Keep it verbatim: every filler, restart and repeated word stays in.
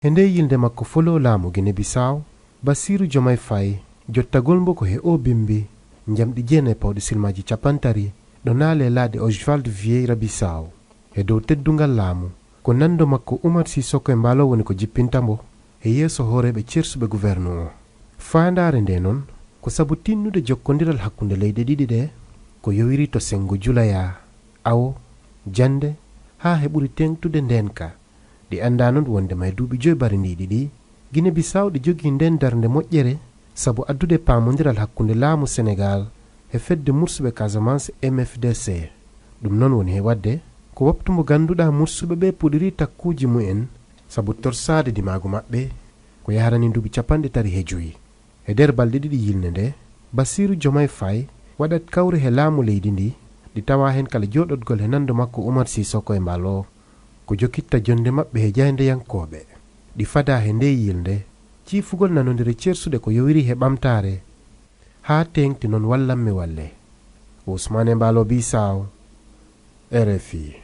He nde yilnde makko folo laamu Gine Bisaaw, Basiiru Jomay Fay, jottagol mbo ko he o bimbi, njamɗi jeenayi pawɗi silmaaji capantati, ɗo naale laaɗe Oswald Vieira Bisaaw. He dow teddungal laamu, ko nanndo makko Umar Sisoko Embaló woni ko jippinta mbo, he yeeso hooreeɓe ceersuɓe guwernu o. Faandaare nde noon, ko sabu tinnude jokkondiral hakkunde leyɗe ɗiɗi ɗe, ko yowiri to senngo julaya, awo, jannde, haa he ɓuri teeŋtude ndeenka. Ɗi anndaa noon wonde ma e duuɓi joy bariniiɗi ɗi, Gine Bisaaw ɗi jogii ndeen darnde moƴƴere, sabu addude paamondiral hakkunde laamu Senegaal he fedde mursuɓe Casamance M F D C. Ɗum noon woni he waɗde, ko woptu mbo ngannduɗaa mursuɓe ɓe puɗiri takkuuji mumen, sabu torsaade ndimaagu maɓɓe, ko yahrani duuɓi capanɗe tati he joy. He nder balɗe ɗiɗi yilnde nde, Basiiru Jomay Fay waɗat kawre he laamu leydi ndi, ɗi tawa heen kala jooɗodgol he nanndo makko Umar Sisoko Embaló, ko jokkitta jonnde maɓɓe he jaayndeyankooɓe. Ɗi fada he nde yilnde, ciifugol nanondire ceersuɗe ko yowiri he ɓamtaare, haa teeŋti noon wallam mi walle. Ousmane Embaló Bisaaw, R F I.